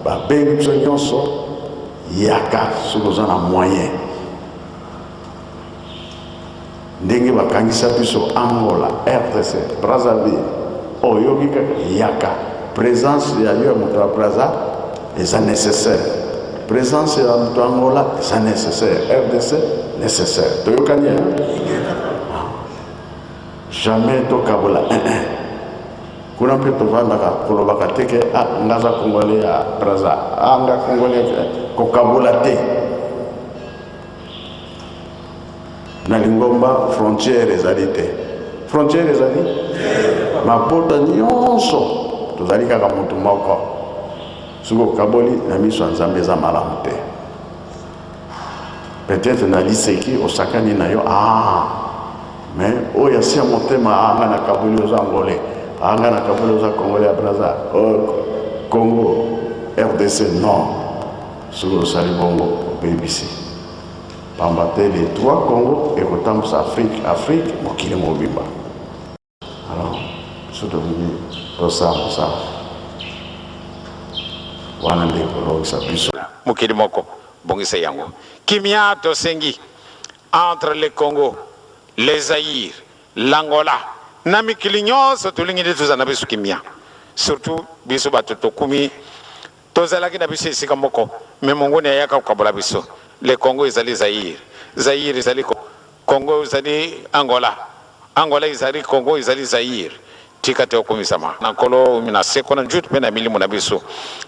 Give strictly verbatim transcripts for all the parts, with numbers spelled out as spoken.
Babengi biso nyonso, yaka soki oza na moyen. Ndenge bakangisa biso Angola, R D C, Brazzaville, oyoki kaka, yaka. Présence ya yo ya moto ya Brazza eza nécessaire. Présence ya moto ya Angola eza nécessaire. R D C nécessaire. Toyokani, hein? Jamais tokabola. Eh, eh. Kuna mpe tovandaka, kolobaka te ke, ah, nga naza Congolais ya Brazza. Ah, nga Congolais ya, kokabola te. Na lingomba, frontière ezali te. Frontière ezali? Mabota nyonso, tozali kaka moto moko. Soki okaboli, na miso ya Nzambe eza malamu te. Peut-être na liseki osakani na yo, ah, mais oyo ya se ya motema, ah, nga nakaboli, oza Angolais, ah, nga nakaboli, oza Congolais ya Brazza, oh, Congo, R D C, non. Soki osali bongo, obebisi. Pamba te les trois Congo ekotambusa Afrique, Afrique, mokili mobimba. Alors, biso tolingi tosala mosala. Wana nde ekolongisa biso. Mokili moko, bongisa yango. Kimia tosengi entre le Congo, le Zaïre, l'Angola. Na mikili nyonso tolingi nde tozala na biso kimia. Surtout biso bato tokumi, tozalaki na biso esika moko, mais monguna ayaka kokabola biso. Le Congo ezali Zaïre, Zaïre ezali Co-, Congo ezali Angola, Angola ezali Congo, ezali Zaïre. Tika te okumisama. Na Nkolo, na seko, na nzutu mpe na milimo na biso.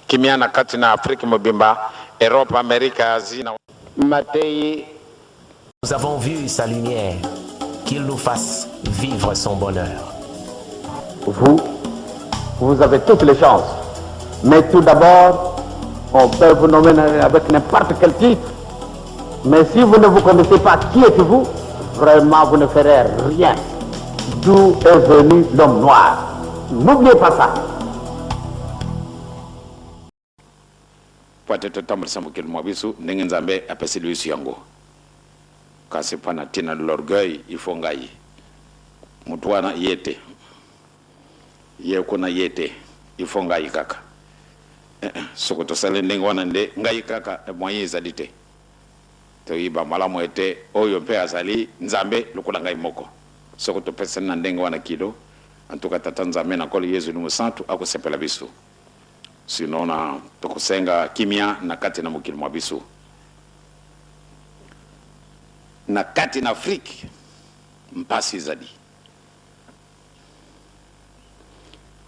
Kimia na kati na Afrique mobimba, Europe, Amerika, Asie, na Matei. Nous avons vu sa lumière, qu'il nous fasse vivre son bonheur. Vous, vous avez toutes les chances. Mais tout d'abord, on peut vous nommer avec n'importe quel titre. Mais si vous ne vous connaissez pas qui êtes-vous, vraiment, vous ne ferez rien. D'où est venu l'homme noir? N'oubliez pas ça. Mpo ete totambulisa mokili mwa biso ndenge Nzambe apeseli biso yango. Kasi mpo na ntina l'orgueil, il faut ngai. Moto wana ye te. Ye kuna ye te. Il faut ngai kaka. Eh, eh, soko tosali ndenge wana nde ngai kaka, eh, moyen ezali te. Toyeba malamu ete oyo mpe azali Nzambe lokola ngai moko. Soko topesani na ndenge wana kilo, en tout cas, Tata Nzambe na Nkolo Yesu Mosantu akosepela biso. Sinon, na, tokosenga kimia na kati na mokili mwa biso. Na kati na Afrique, mpasi ezali.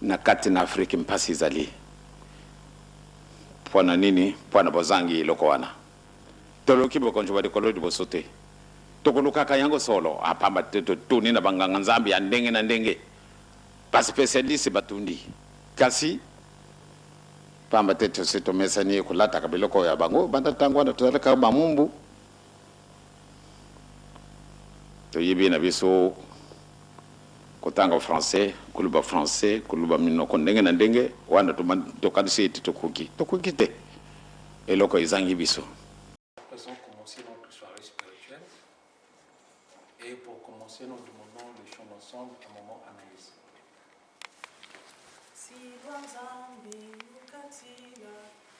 Na kati na Afrique, mpasi ezali. Mpo na nini? Mpo na bozangi eloko wana. Toluki bokonzi bwa likolo liboso te. Tokolukaka yango solo, a pamba te totuni na banganga-Nzambe ya ndenge na ndenge. Ba spécialistes batundi. Kasi, pamba te tosi tomesani kolataka biloko ya bango, banda ntango wana tozalaka bamumbu. Toyebi na biso kotanga français, koloba français, koloba minoko ndenge na ndenge, wana toma-, tokanisi ete tokoki. Tokoki te. Eloko ezangi biso. Nous allons commencer notre soirée spirituelle. Et pour commencer, nous demandons le chant d'ensemble, un moment Anaïs. Silwa Nzambi, ukatila,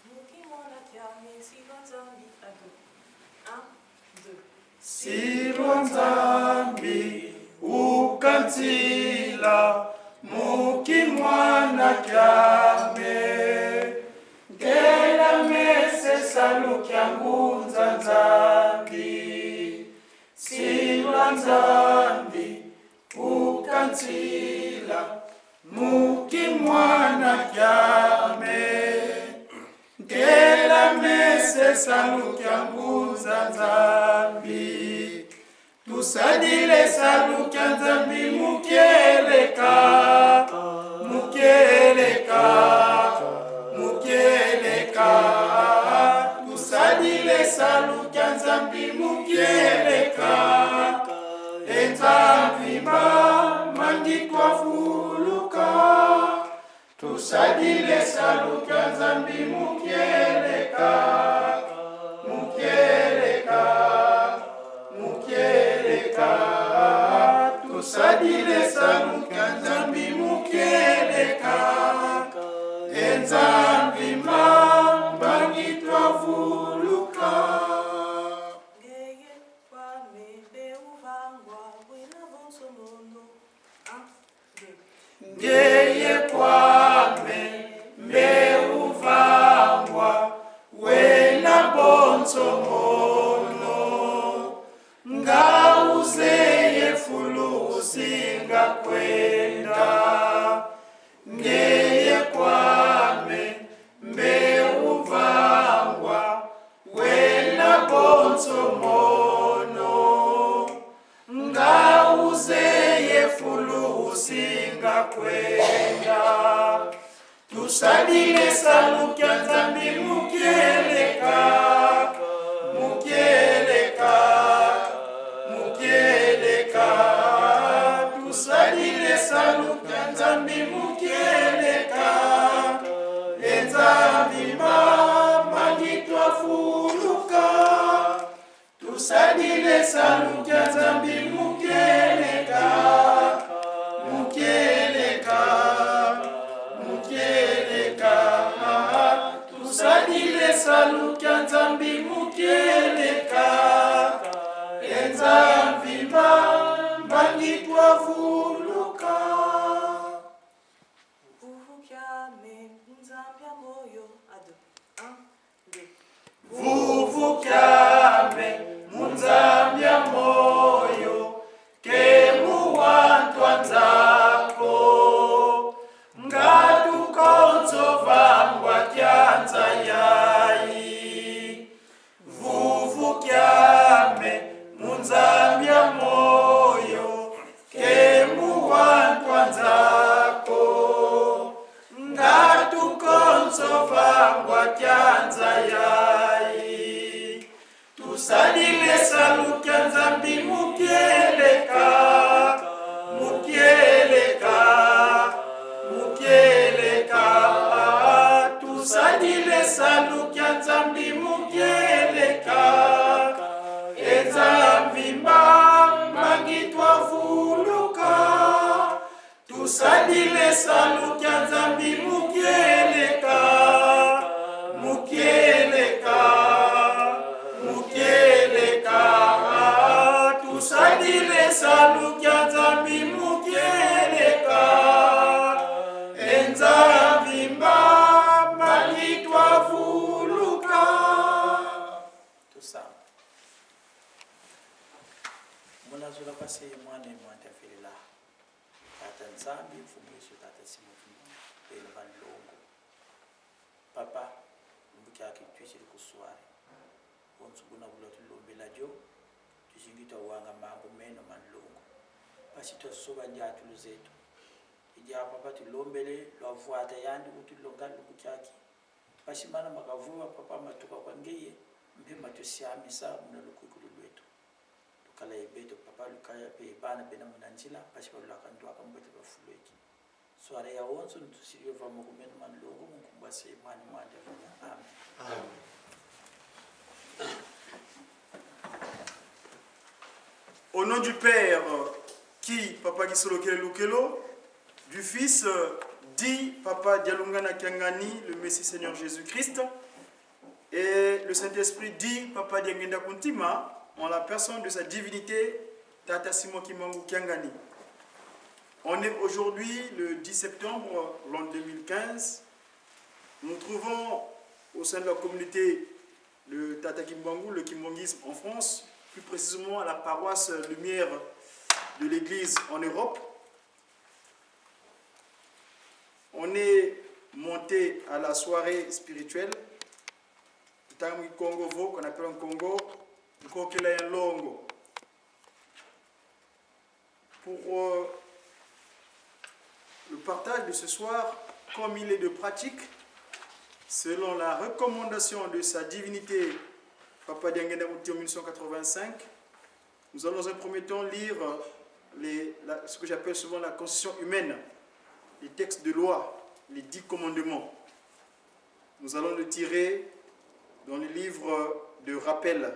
muki mwana kiame, silwa Nzambi, à deux. Un, deux. Silwa Nzambi, ukatila, muki mwana kiame. Nkela mese salu kia ngunza Nzambi. Silwa Nzambi, ukatila, muki mwana kiame. Nkela mese salu kia ngunza Nzambi. Tusadila e salu kia Nzambi mu kieleka, mu kieleka, mu kieleka. Tusadila e salu kia Nzambi mu kieleka. E Nzambi mba mangi twavuluka. Tusadila e salu kia Nzambi mu kieleka, mu kieleka, mu kieleka. Tusadila e salu kia Nzambi mu kieleka. E Nzambi mba kwenda. Tusadila e salu kia Nzambi mu kieleka, mu kieleka, mu kieleka. Tusadila e salu kia Nzambi mu kieleka. E Nzambi mama, ngi twavuluka. Tusadila e salu kia Nzambi mu kieleka, mu kieleka, mu kieleka. Tusadila e salu kia Nzambi mu kieleka. E Nzambi mama, ngi twavuluka. Vuvu kiame, mu Nzambi a moyo. À deux. Un, deux. Vuvu kiame, mu Nzambi a moyo, ke mu wantu a nza ko. Ngatu konso vangwa kia nza yayi. Vuvu kiame, mu Nzambi a moyo, ke mu wantu a nza ko. Ngatu konso vangwa kia nza yayi. Tusadila e salu kia Nzambi mu kieleka, mu kieleka, mu kieleka. Tusadila e salu kia Nzambi mu kieleka. E Nzambi mama, ngi twavuluka. Tusadila e salu kia Nzambi mu kieleka, mu kieleka, mu kieleka. Tusadila e salu kia Nzambi mu kieleka. E Nzambi mama, ngi twavuluka. Tusamba. Muna zola kwa se mwana mwana tafilila. Tata Nzambi, Mfumu Yesu, Tata Simon Kimbangu, Mpelo va nlongo. Papa, lumbu kiaki twizidi ku soirée. Bonso buna bu lwatulombela dio, tuzingi twawanga mambu meno ma nlongo. Mpasi twasoba ndiatulu zeto. I dia Papa tulombele, lwavwata yandi utulonga lumbu kiaki. Mpasi mana makavova, Papa, matuka kwa ngeye, mpe matusiamisa muna lukwikulu lweto. Lukala ye beto, Papa, lukaya mpe bana bena muna nzila, mpasi balwaka ndwaka mbote bafulweki. Soirée yawonso, ntusidi yo va moko meno ma nlongo, mu nkumbu a Se, Mwana, Mwanda Mfumu. Amen. Amen. Au nom du Père, euh, qui, Papa Kisolokele Lukelo, du Fils, euh, dit Papa Dialungana Kiangani, le Messie Seigneur Jésus-Christ, et le Saint-Esprit dit Papa Diangienda Kuntima, en la personne de sa divinité, Tata Simon Kimbangu Kiangani. On est aujourd'hui le dix septembre, l'an deux mille quinze. Nous nous trouvons au sein de la communauté de Tata Kimbangu, le kimbanguisme en France, plus précisément à la paroisse Lumière de l'Église en Europe. On est monté à la soirée spirituelle. Ntangu Kikongo vo, qu'on appelle en Kongo, nkokila ya nlongo. Pour, euh, le partage de ce soir, comme il est de pratique, selon la recommandation de sa divinité Papa Diangienda Kuntima en mille neuf cent quatre-vingt-cinq, nous allons dans un premier temps lire, euh, les, la, ce que j'appelle souvent la constitution humaine, les textes de loi, les dix commandements. Nous allons le tirer dans le livre de rappel,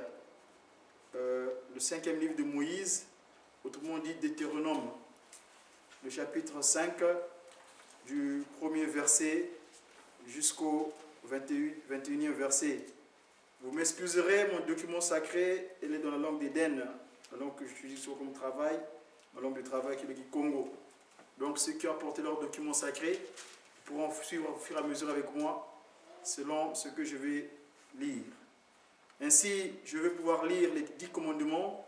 euh, le cinquième livre de Moïse, autrement dit Deutéronome, le chapitre cinq, du premier verset jusqu'au vingt et un, vingt et unième verset. Vous m'excuserez, mon document sacré, il est dans la langue d'Éden, la langue que j'utilise souvent comme travail, ma langue de travail qui est le kikongo. Donc ceux qui ont apporté leur document sacré pourront suivre au fur et à mesure avec moi, selon ce que je vais lire. Ainsi, je vais pouvoir lire les dix commandements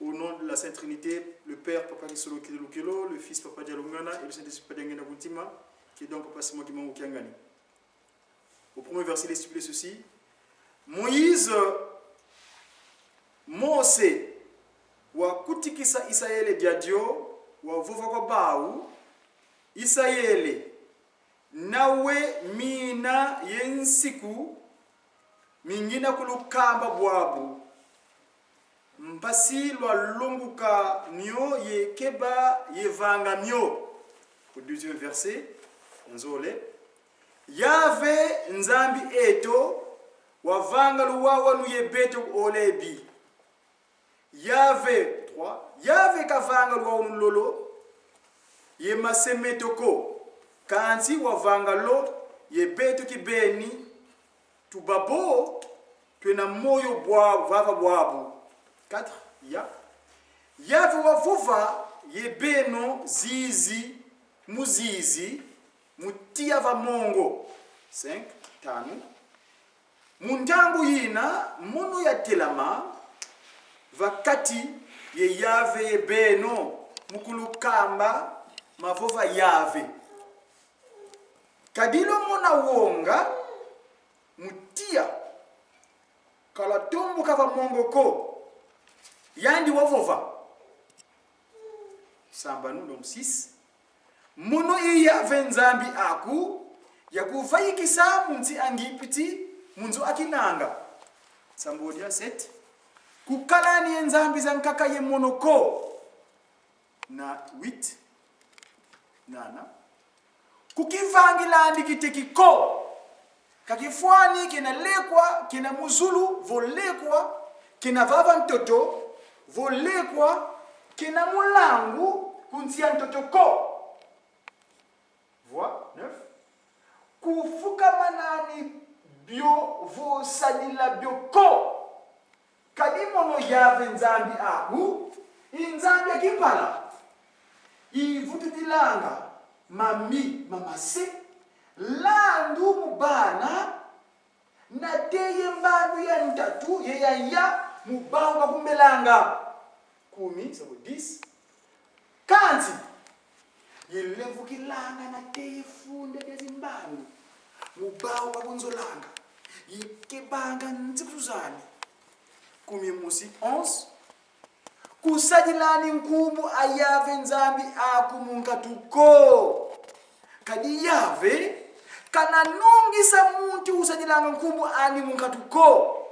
au nom de la Sainte Trinité, le Père Papa Kisolokele Lukelo, le Fils Papa Dialungana et le Saint-Esprit Papa Diangienda Kuntima, qui est donc Papa Simon Kimbangu Kiangani. Au premier verset, il est stipulé ceci. Moïse, Mose, wakutikisa Isaele diadio, wavova kwa bau, Isayele, nawe mina ye nsiku mi ngina kulukamba bwabu, mpasi lwalonguka mio ye keba ye vanga mio. Au deuxième verset, nzole. Yave Nzambi eto, wavanga luwawanu ye beto ku Olebi. Yave, trois. Yave kavanga luwawanu lolo ye mase meto ko, kansi wavanga lo ye beto kibeni, tubabo twena moyo bwa-, vava bwabu. Quatre. Ya. Yave wavova ye beno zizi mu zizi, mu tiya va mongo. Cinq, tanu. Mu ntangu yina, mono yatelama va kati ye Yave ye beno, mu kulukamba mavova Yave. Kadi lwamona wonga mu tiya, ka lwatomboka va mongo ko. Yandi wavova. Sambanu, donc six. Mono i Yave Nzambi aku, yakuvaikisa mu nsi Angipiti, mu nzo a kinanga. Sambodia, sept. Kukalani ye nzambi zankaka ye mono ko. Na huit. Nana. Kukivangilandi kiteki ko. Ka kifwani kena lekwa, kena mu zulu, vo lekwa, kena vava ntoto, vo lekwa, kena mu langu ku nsi a ntoto ko. Voix neuf. Kufukamanani bio vo sadila bio ko. Kadi mono Yave Nzambi aku, i Nzambi a kimpala, ivutudilanga mami ma mase, landu mu bana, nate ye mbandu ya ntatu ye ya ya mu bau bakumbelanga. Kumi, sabo dix. Kansi, yilevukilanga nate ye funda dia zimbandu mu bau bakunzolanga, yikebanga nzikutu zani. Kumi ye mosi, onze. Kusadilani nkumbu a Yave Nzambi aku mu nkatu ko. Kadi Yave kana nungisa muntu usadilanga nkumbu ani mu nkatu ko.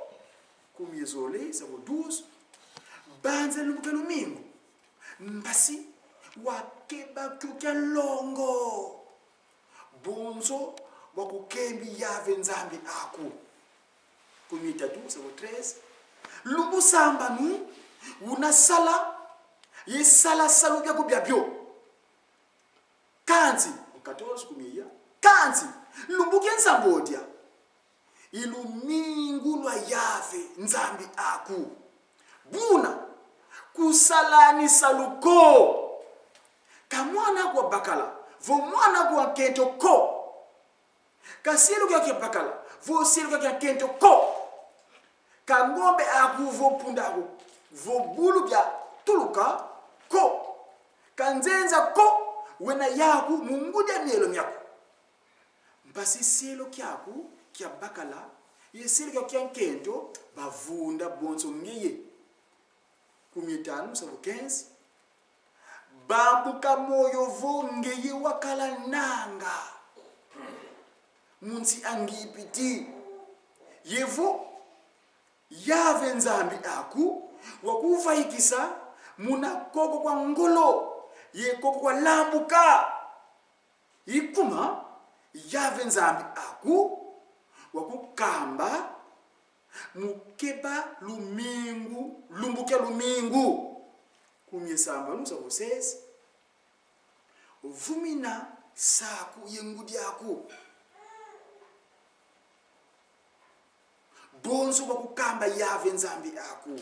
Kumi ye zole, sabo douze. Banza lumbu kia lumingu, mpasi wakeba kio kia longo, bonso bwa kukembi Yave Nzambi aku. Kumi ye tatu, sabo treize. Lumbu sambanu, una sala ye sala salu biaku biabio. Kansi, quatorze, kumi ye ya. Kansi, lumbu kia nsambodia, i lumingu lwa Yave Nzambi aku. Buna, kusalani salu ko. Ka mwana aku wa bakala, vo mwana aku wa nkento ko. Ka sielo kiaku kia bakala, vo sielo kiaku kia nkento ko. Ka ngombe aku vo punda aku, vo bulu bia tuluka ko. Ka nzenza ko wena yaku mu ngudi a mielo miaku. Mpasi sielo kiaku kia bakala ye sielo kiaku kia nkento bavunda bonso ngeye. Kumi ye tanu, sabo quinze. Bambuka moyo vo ngeye wakala nanga mu nsi a Ngipiti. Ye vo Yave Nzambi aku wakuvaikisa muna koko kwa ngolo ye koko kwa lambuka. I kuma, Yave Nzambi aku wakukamba mu keba lumingu, lumbu kia lumingu. Kumi ye sambanu, sabo seize. Vumina saku ye ngudi aku. Bonso bwa kukamba Yave Nzambi aku.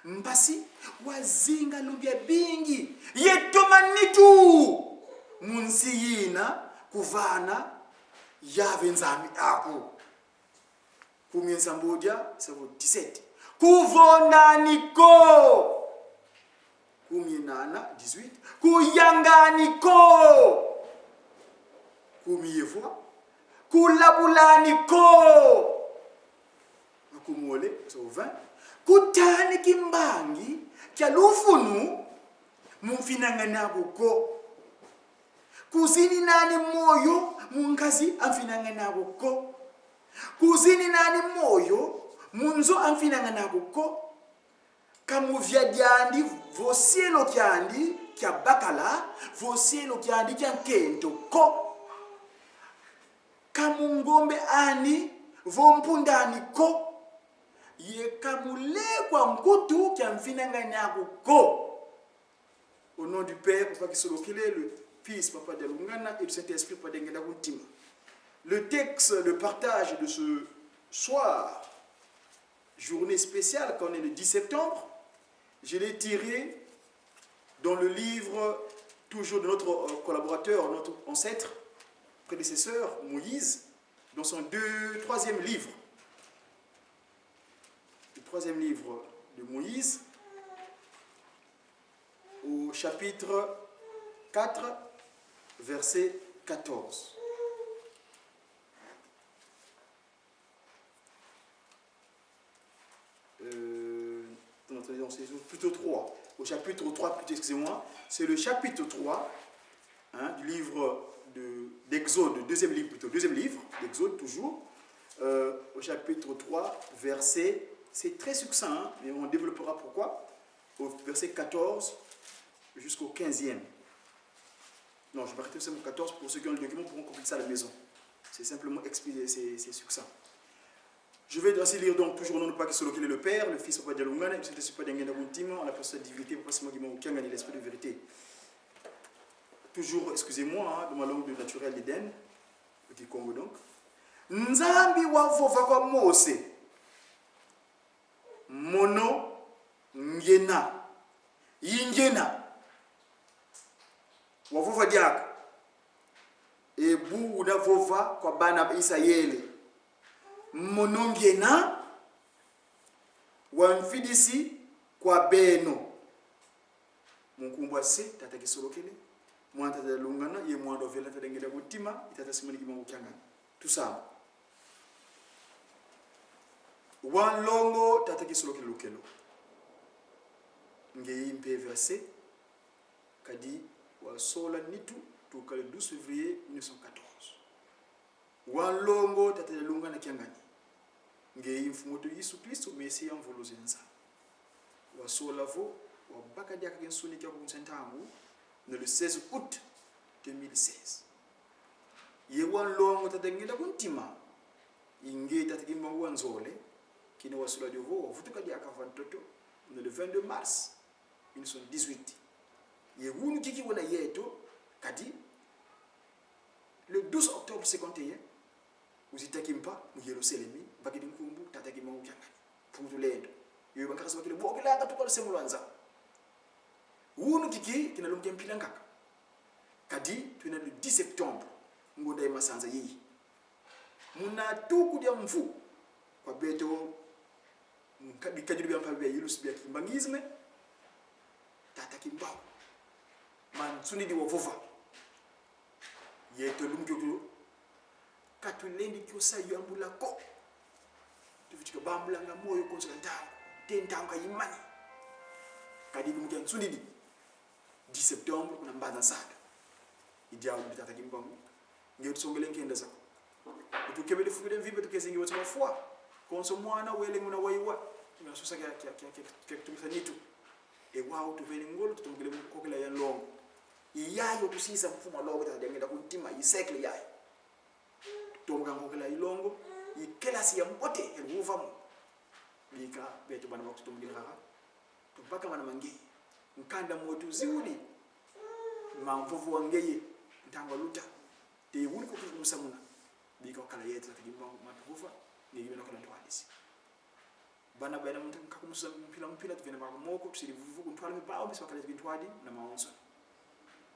Mpasi wazinga lubia bingi ye toma nitu mu nsi yina kuvana Yave Nzambi aku. Kumi ye nsambodia, sabo dix-sept. Kuvondani ko. Kumi ye nana, dix-huit. Kuyangani ko. Kumi ye vwa. Kulabulani ko. Makumole, so vingt. Kutani kimbangi kia luvunu mu mfinangani aku ko. Kuzini nani moyo mu nkazi amfinangana ko? Kuzini nani moyo mu nzo amfinangana ko? Ka mu via diandi vo sielo kiandi kia bakala, vo sielo kiandi kia nkento ko. Ka mu ngombe ani vo mpunda ani ko. Ye ka mu lekwa nkutu kia mfinangana ko. Au nom du Père, Papa Kisolokele, le Fils, Papa Dialungana, et le Saint-Esprit, Papa Diangienda Kuntima. Le texte, le partage de ce soir, journée spéciale, quand on est le dix septembre, je l'ai tiré dans le livre, toujours de notre, euh, collaborateur, notre ancêtre, prédécesseur, Moïse, dans son deux, troisième livre. Le troisième livre de Moïse, au chapitre quatre, verset quatorze. Euh, non, non, c'est plutôt trois. Au chapitre trois, plutôt, excusez-moi. C'est le chapitre trois, hein, du livre de, d'Exode, deuxième livre plutôt, deuxième livre d'Exode toujours. Euh, au chapitre trois, verset, c'est très succinct, hein, mais on développera pourquoi, au verset quatorze jusqu'au quinzième. Non, je vais arrêter au verset quatorze, pour ceux qui ont le document, pourront compléter ça à la maison. C'est simplement expliqué, c'est, c'est succinct. Je vais ainsi lire donc toujours au nom de Papa Kisolokele le Père, le Fils Papa Dialungana, et le Saint-Esprit Papa Diangienda Kuntima, en la personne de divinité, Papa Simon Kimbangu Kiangani, l'Esprit de vérité. Toujours, excusez-moi, hein, dans ma langue de naturelle d'Éden, au Kikongo donc. Nzambi wavova kwa Mose: Mono ngiena. I ngiena. Wavova diaka. E bu una vova kwa bana ba Isayele: Mono ngiena, wamfidisi kwa beno. Mu nkumbu a Se, Tata Kisolokele, Mwana Tata Dialungana, ye Mwana Ovela Tata Diangienda Kuntima, i Tata Simon Kimbangu Kiangani. Tusamba. Wa Nlongo, Tata Kisolokele Lukelo. Ngeye Mpeve ya Se, kadi wasola nitu, tuka le douze février mille neuf cent quatorze. Wa Nlongo, Tata Dialungana Kiangani. Ngeye Mfumu wetu Yesu Kristo, Mesia, Mvuluzi ya Nzambi. Wasola vo wabaka diaka kinsuni kia kunsa ntangu, na le seize août deux mille seize. Ye Wa Nlongo, Tata Diangienda Kuntima, i nge Tata Kimbangu wa nzole, kina wasola dio vo wavutuka diaka va ntoto, na le vingt-deux mars mille neuf cent dix-huit. Ye wunu kiki wena yeto, kadi le douze octobre cinquante et un, wizi ta kimpa mu Yerusalemi, bakidi nkumbu Tata Kimbangu Kiangani, Mpungu Tulendo. Yoyo bankaka si bakele bokilanga tuka lusemo lwa nza. Wunu kiki kina lumbu kia mpila nkaka. Kadi twena le dix septembre, ngonda ye masanza yai. Muna tuku dia mvu kwa beto, nka-, bikadilu bia mpamba bia ilusi bia kimbanguisme, Tata Kimbangu, mansuni di wavova. Yeto lumbu kiokio, ka tulendi kio sa yambula ko. Tufweti kio bambulanga moyo konso ka ntangu. Te ntangu ka imani. Kadi lumbu kia nsuni di, dix septembre, kuna Mbanza Nsatu. I diau di Tata Kimbangu. Nge utusongele nkenda zaku. Utukebele fuku dia mvimba, tukezingi watu mafwa. Konso mwana wele nguna waiwa. Kina sosa kia, kia, kia, kia, kia kutumisa nitu. E wau tuveni ngolo, tutombokele mu nkokila ya nlongo. I yayo tusisa mfumu a longo, Tata Diangienda Kuntima, i siècle yayo. Tutomboka nkokila i longo, i kelasi ya mbote, e luva mo. Bika, beto bana baku tutombokele kaka. Tubaka mana ma ngeye. Nkanda mo tuziwudi. Mamvovo wa ngeye. Ntangu a luta. Te wuni ko kusa muna. Bika wakala yeto, Tata Kimbangu, ma tuvova. Ngeye beno kala ntwadisi. Bana bena muntu nkakumusa mpila mpila, tuvena maku moko, tusidi vuvu ku ntwala mi bawu, misi bakala kintwadi, na mawonso.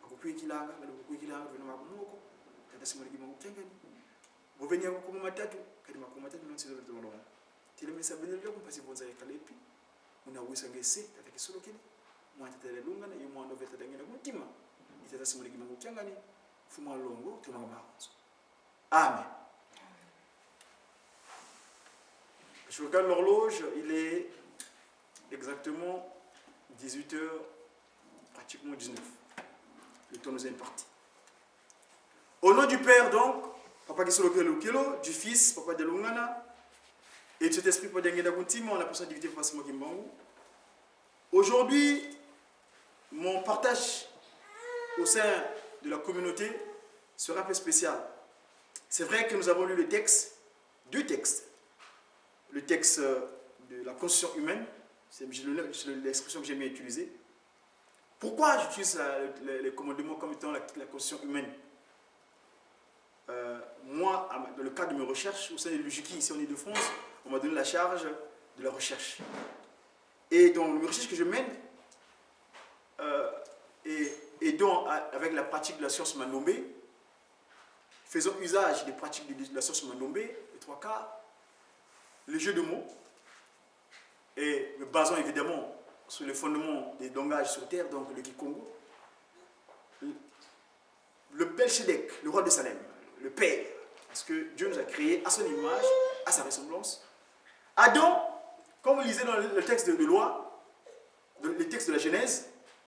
Bakukwikilanga, bana bakukwikilanga, tuvena maku moko, Tata Simoni Kimbangu Kiangani. Boveni ya makumu matatu, kadi makumu matatu, nonsi zola zola. Telemesa beno lelo, mpasi vonza ya kalepi, muna wisa nge se, Tata Kisolokele, mwa Tata Lungana, ye mwa Ndove Tata Ngena Kuntima, i Tata Simoni Kimbangu Kiangani, mfumu a longo, toma mawonso. Amen. Je regarde l'horloge, il est exactement dix-huit heures, pratiquement dix-neuf. Le temps nous est imparti. Au nom du Père, donc, Papa Kisolokelo Kelo, du Fils, Papa Dialungana, et de cet Esprit, Papa Diangienda Kuntima, en la personne de Divinité Papa Simon Kimbangu. Aujourd'hui, mon partage au sein de la communauté sera un peu spécial. C'est vrai que nous avons lu le texte, deux textes. Le texte, euh, de la constitution humaine, c'est l'expression que j'aime bien utiliser. Pourquoi j'utilise la, le, le commandement comme étant la, la constitution humaine ? Euh, moi, dans le cadre de mes recherches, au sein de l'U J K I, ici en Île-de-France, on m'a donné la charge de la recherche. Et donc, les recherches que je mène, euh, et, et donc, avec la pratique de la science mandombe, faisant usage des pratiques de la science mandombe, les trois quarts, les jeux de mots, et me basant évidemment sur les fondements des langages sur terre, donc le kikongo, le Melchizedek, le roi de Salem, le Père, parce que Dieu nous a créés à son image, à sa ressemblance. Adam, quand vous lisez dans le texte de, de loi, dans le texte de la Genèse,